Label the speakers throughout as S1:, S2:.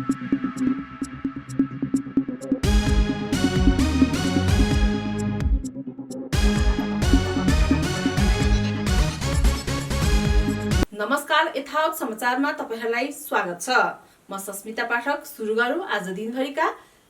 S1: नमस्कार, यथावत समाचारमा तपाईहरुलाई स्वागत छ। म सस्मिता पाठक। सुरु गरौँ आज दिनभरिका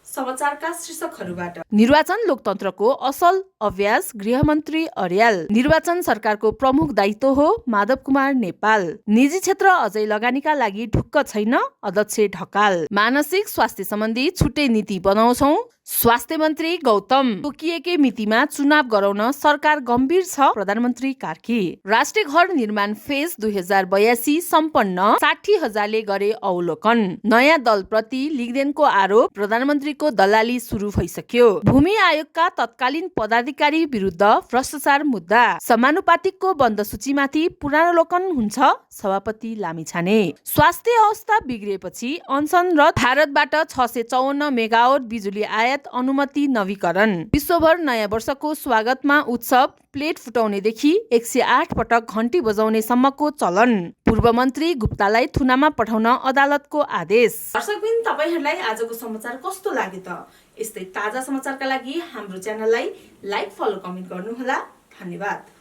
S1: समाचारका शीर्षकहरुबाट। निर्वाचन लोकतन्त्रको असल अभ्यास, गृहमन्त्री अर्याल। निर्वाचन सरकारको प्रमुख दायित्व हो, माधव कुमार नेपाल। निजी क्षेत्र अझै लगानीका लागि ढुक्क छैन, अध्यक्ष ढकाल। मानसिक स्वास्थ्य सम्बन्धी छुट्टै नीति बनाउँछौं, स्वास्थ्य मन्त्री गौतम। तोकिएकै मितिमा चुनाव गराउन सरकार गम्भीर छ, प्रधानमन्त्री कार्की। राष्ट्रिय घर निर्माण फेज 2082 सम्पन्न, 60,000ले गरे अवलोकन। नयाँ दलप्रति लिगदेनको आरोप, प्रधानमन्त्रीको दलाली सुरु भइसक्यो। भूमि आयोगका तत्कालीन पदाधिकारी विरुद्ध भ्रष्टाचार मुद्दा, समानुपातिकको बन्द सूचीमाथि पुनरावलोकन हुन्छ, सभापति लामिछाने। स्वास्थ्य अवस्था बिग्रिएपछि अनसनरत भारतबाट 654 मेगावाट बिजुली आयात अनुमति नवीकरण। विश्वभर नयाँ वर्षको स्वागतमा उत्सव, प्लेट फुटाउनेदेखि 108 पटक घण्टी बजाउने सम्मको चलन। पूर्व मन्त्री गुप्तालाई थुनामा पठाउन अदालतको आदेश। दर्शकबिन, तपाईहरुलाई आजको समाचार कस्तो लाग्यो त? यस्तै ताजा समाचारका लागि हाम्रो च्यानललाई लाइक, फलो, कमेन्ट गर्नुहोला। धन्यवाद।